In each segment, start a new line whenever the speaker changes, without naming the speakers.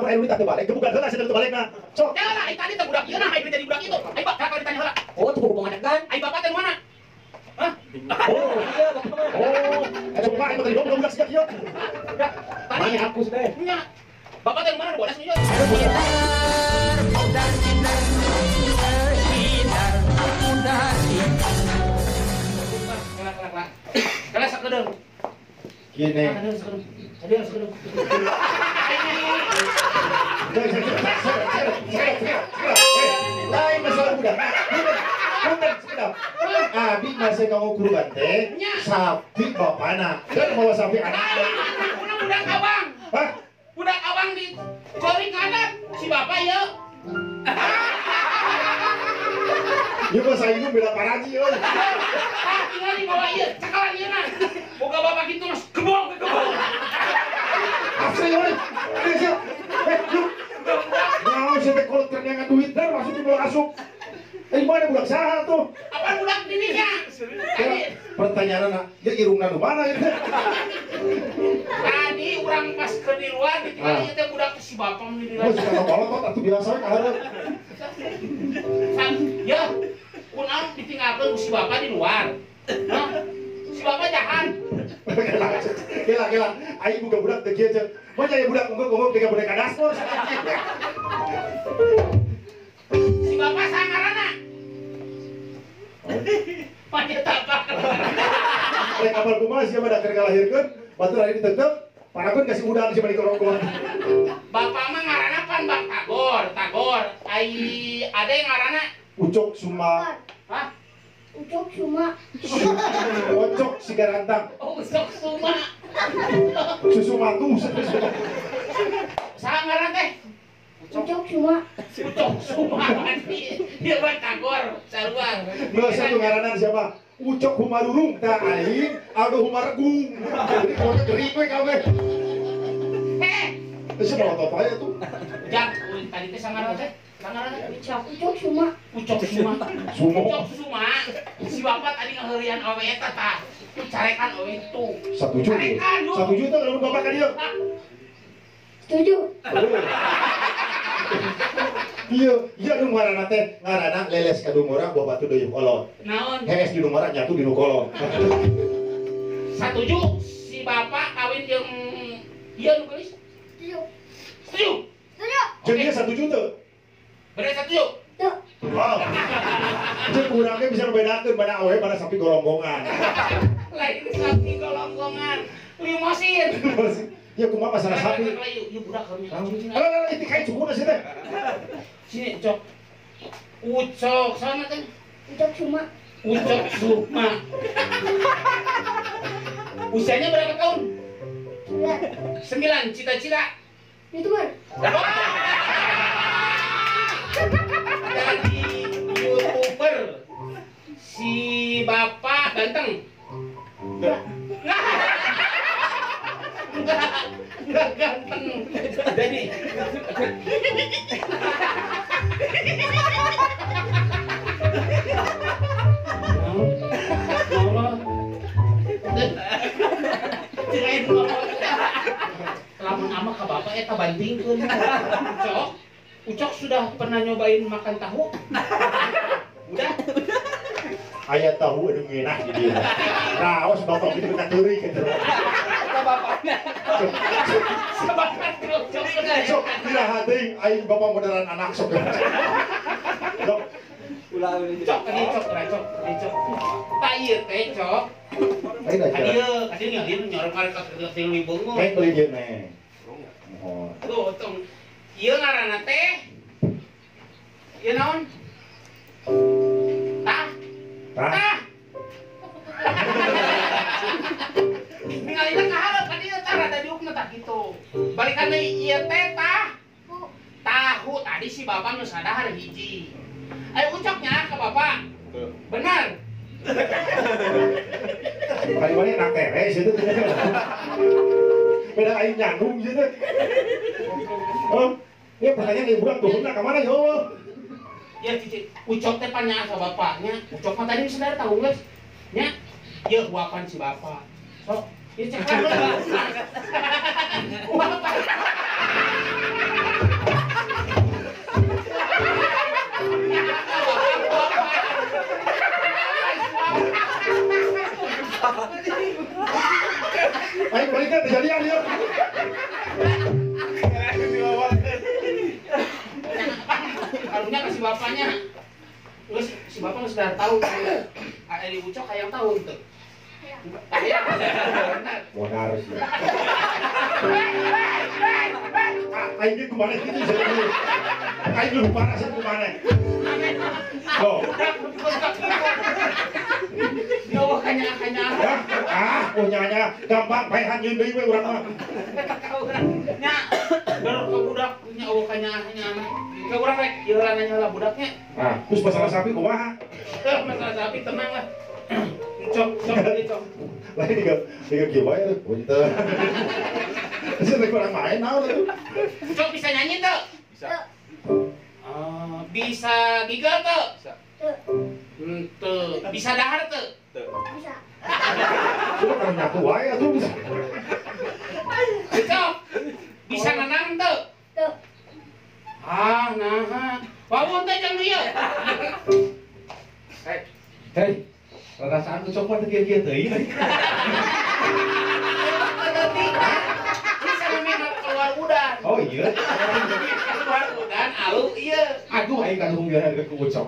Lamun aya duit teh balik, gebukan heula sia teh balikna. Sok.
Teh lah, ai tadi teh budak ieu nah, ai jadi budak itu. Ai bapak kalau ditanya heula.
Oh, tuh buku pengadegan.
Ai bapak teh mana? Hah?
Oh, iya bapak mah.
Oh, sumpah aing mah tadi goblok budak sia kieu.
Tadi
aku teh.
Nya. Bapak teh mana bodas ieu? Kela sakedeung.
Gini.
Tadi harus sakedeung.
Lain masalah budak. Punten sekedap. Abi masih kamu kurban teh sapi bapana. Dan bawa sapi anakna.
Budak abang.
Hah?
Budak abang di korik ngadat si bapak ya.
Ieu mah saingan beda paraji euy.
Tah tingali bawa ieu, cakalan ieu na. Boga bapak kitu mas gebong gebong.
Afse euy. Ayo. Eh, yuk. Naon sia teh kolot keur duit dar masuk di bola asup. Eh, mana budak saha tuh?
Apaan budak dirinya?
Pertanyaanna, ya irungna nu mana ieu teh?
Tadi urang pas keur di luar ditinggali ieu teh budak si bapak mun di luar.
Oh, suka ngolot atuh biasa we kahareup.
Ya, kunaon ditinggalkeun ku si bapak di luar. Hah? Si bapak jahat.
Kela kela, aing boga budak teu kieu ceuk. Mah aya budak unggul-unggul tiga boneka dasmor.
Si bapak saha ngaranna? Panjat tapak.
Rek kapal kumaha sia mah da keur ngalahirkeun, batur ari diteuteup, parakeun ka si udang sia mah dikorongkon.
Bapak mah ngaranna pan Bang Tagor, Tagor. Ai ada yang ngaranna
Ucok Suma.
Hah?
Ucok Suma.
Ucok Sigarantang.
Oh, Ucok Suma.
Susu matu.
Saha ngaran teh?
Ucok Suma.
Ucok Suma. Dia mah Tagor, sarua.
Nggak satu ngaranan siapa? Ucok Humarurung tah aing, Aldo Humaregung. Jadi pokoknya gering we kabeh.
Heh.
Terus mau apa ya tuh?
Ujang, tadi teh sangaran teh? Sangaran teh?
Ucok, Ucok Suma.
Ucok Suma.
Sumo.
Ucok Suma. Si bapak tadi ngaheurian awe eta tah. Carekan awe itu.
1 juta. 1 juta kalau bapak ka dieu.
Setuju.
Iya, iya nu ngaranna teh, ngaranna leles ka dumora buah batu deuyeuk kolot.
Naon?
Hees di dumora nyatu di nu kolot.
Satuju si bapak kawin jeung ieu nu geulis?
Setuju.
Setuju.
Setuju.
Jeung ieu 1 juta.
Bener setuju?
Tuh.
Wow. Jeung urang ge bisa ngebedakeun mana awewe mana sapi golonggongan.
Lain sapi golonggongan, limosin.
Ya kumaha masalah sapi?
Ieu budak karunya.
Alah, itu kayak cukuna sih teh.
Sini, Ucok. Ucok, sana teh.
Ucok Suma.
Ucok Suma. Usianya berapa tahun?
9.
9, cita-cita?
YouTuber.
Jadi YouTuber. Si bapak ganteng?
Enggak.
Enggak ganteng. Jadi lamun ama ka bapak eta bantingkeun. Ucok, Ucok sudah pernah nyobain makan tahu? Udah?
Aya tahu anu ngeunah di dieu. Raos bapak kitu ka teurik kitu.
Eta bapakna.
Sabakat Ucok.
Sok iraha teuing aing bapak modern anak sok. Sok
ulah
Cok, kadi cok, cok, kadi cok. Tak ieu teh cok.
Aing da
Kadi ieu, kadi ngalieun nyorok ka ting libeungeut.
Neng beli ieu neng. Mohon.
Tuh, tong. Ieu ngaranna teh. Ieu naon? Tah.
Tah.
Tah. Ningalina ka hareup ka dieu tah rada diukna tah kitu. Balikan deui ieu teh tah. Tahu tadi si bapak nu sadahar hiji. Ayo ucapnya ke bapak. Benar.
Kali mana enak teres itu. Beda aing nyandung gitu. Oh, ya pertanyaan ibu budak turunna ka mana ya Allah?
Ya cici, Ucok teh panya ka bapaknya. Ucok mah tadi sadar tahu geus. Nya, ieu huapan si bapak. Sok, ieu cek lah. Huapan.
terjadi ya.
Karunya kasih bapaknya. Terus si bapak sudah tahu. Ari Ucok hayang tahu tuh.
Modar sih. Aing kemana gitu jadi. Aing lupa rasa kemana. Oh.
Yo kanya-kanya.
Ah, punyanya gampang paehan nyeun deui we urang mah.
Eta ka urang. Nya, baru ka budak nya eueuh kanya-kanya. Ka urang rek ieu heula nanya heula budaknya.
Ah, terus masalah sapi kumaha?
Masalah sapi tenang lah. Cok, cok, cok.
Lain tiga kieu wae punten. Terus kurang main naon atuh.
Cok bisa nyanyi tuh?
Bisa.
Bisa gigel tuh?
Bisa.
Henteu. Bisa dahar tuh?
Bisa.
Coba kalau nyatu wae atuh bisa.
Cok. Bisa nenang tuh?
Tuh.
Ah, nah. Wawun teh jeung ieu.
Hei. Hei. Perasaan Ucok mah teu kieu-kieu teuing.
Bisa memang keluar udan.
Oh iya.
Keluar udan alu ieu.
Aduh aing kaduhung geura ku Ucok.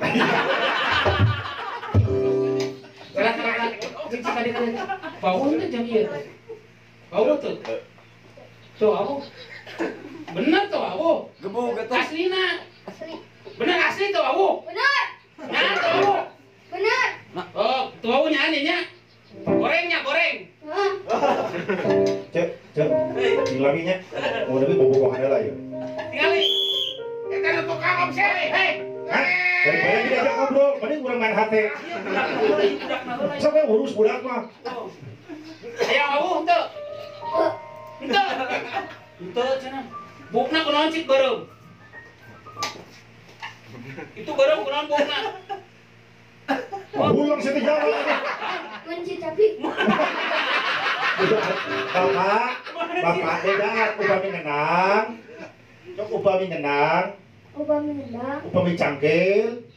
Salah-salah. Cik tadi tadi. Bau teh jam ieu. Bau tuh. Tuh awu. Bener tuh awu.
Gebug atuh.
Aslina.
Asli.
Bener asli tuh awu.
Bener.
Nah tuh awu.
Bener.
Oh, tuh awu nya aneh nya. Gorengnya goreng.
Hah?
Cek, cek. Tinggal nya. Mau tapi bobogohan heula ieu.
Tingali. Eta nu tukang omset. Hei.
Hah? Daripada diajak ngobrol, mending urang main hate. Sampai urus budak mah.
Hayang awu henteu. Henteu. Henteu cenah. Bukna kunaon cik beureum? Itu beureum kunaon bukna?
Pulang situ jalan.
Kunci tapi.
Bapak, bapak beda upami ngenang. Cok upami ngenang.
Upami ngenang.
Upami cangkil.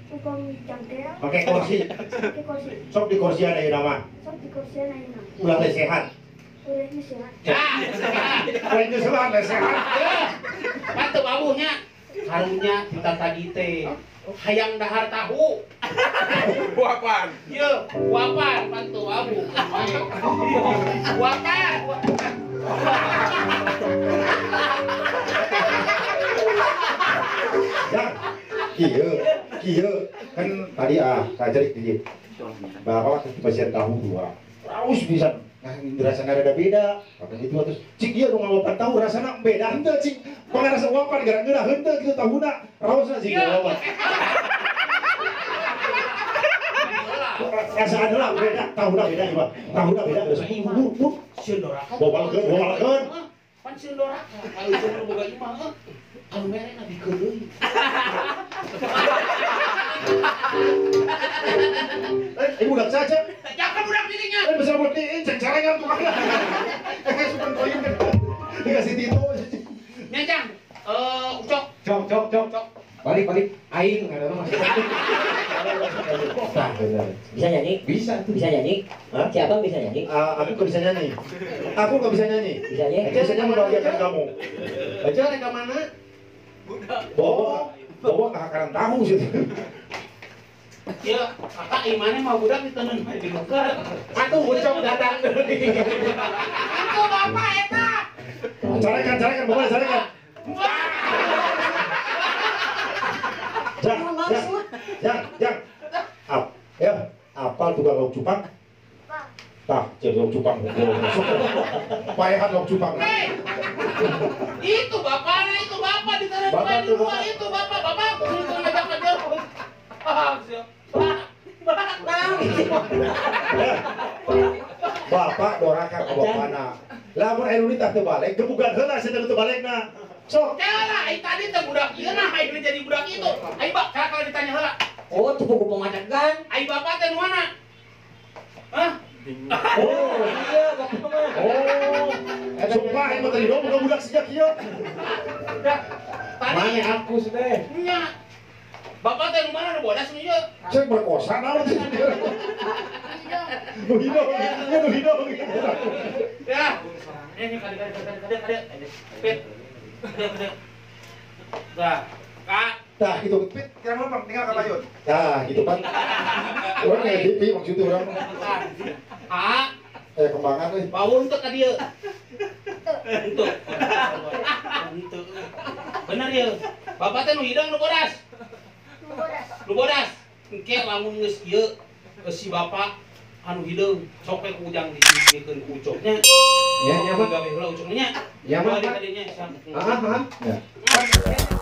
Upami cangkil.
Pakai kursi.
Pakai kursi.
Sok di kursian ayeuna mah.
Sok di kursian ayeuna.
Ulah teh sehat.
Ulah teh sehat.
Ya,
ulah teh sehat, sehat.
Patuh babuhnya. Karunya kita tadi teh hayang dahar tahu.
Buapan.
Ieu, buapan pantu abu. Buapan.
Ya, kieu, kieu kan tadi ah kajerik di bapak pasien tahu dua. Raus bisa. Nah, rasana rada beda. Kata gitu terus cik ieu nu ngawapan tahu rasana beda henteu cik. Pangarasa wapan gara geura henteu kitu tahuna. Raosna cik ngawapan. Rasa adalah beda, tahuna beda ieu mah. Tahuna beda geus bur
sieun doraka.
Bawalkeun, bawalkeun.
Pan sieun doraka. Kalau cuma boga imah heuh. Kalau mere na bikeun deui.
Eh, budak saja.
Jangan budak dirinya.
Eh, bisa budak ini ceng-celengan tuh. Eh, sukan koin kan. Dikasih Tito.
Nya, Ucok.
Cok, cok, cok, cok. Balik, balik. Aing ada mah.
Tah, bener.
Bisa nyanyi?
Bisa tuh.
Bisa nyanyi?
Hah?
Siapa bisa nyanyi?
Aku nggak bisa nyanyi. Aku nggak bisa nyanyi.
Bisa nyanyi?
Biasanya membahagiakan kamu.
Aja rek ka mana?
Bawa, bawa kehakaran tahu sih.
Ya, kakak imane mah budak diteunun bae di luar.
Atuh Ucok datang deui.
Itu bapak eta.
Carekan, carekan, bapak carekan. Jang, jang, jang, jang. Ya, apal tukang lauk cupang? Tah, jadi lauk cupang. Paehan lauk cupang.
Hei, itu bapaknya, itu bapak ditaruh di luar itu bapak, bapak aku ngajak ke dia.
Bapak doraka ka bapana. Lamun anu teh balik, gebugan heula sia teu balikna. Sok.
Lah, ai tadi teh budak ieu nah, ai jadi budak itu. Ai bak, kalau ditanya heula.
Oh, tuh buku pemajakan.
Ai bapak teh nu mana? Hah?
Oh, iya bapak mah.
Oh. Sumpah aing mah tadi dong budak sejak ieu.
Tadi
mana aku sudah.
Nya. Bapak teh nu mana nu bodas nu ieu?
Saya merkosa naon teh. Nu hidung, nu hidung.
Ya, Ini kade kade kade kade kade. Pit. Kade kade. Tah, Kak.
Tah gitu
Pit, kira lempeng tinggal ka payun.
Tah gitu pan. Urang kayak TV maksudnya urang.
Ah,
kembangan euy.
Bau henteu ka dieu. Henteu. Henteu. Bener ya. Bapak teh nu hidung nu bodas.
Nu bodas.
Nu bodas. Engke lamun geus ieu si bapak anu hideung sok we ku ujang dijikeun ku ucoknya.
Ya, ya, Pak.
Gawe heula ucoknya.
Ya, Pak.
Tadinya.
Ah, ah.
Ya.
Ya.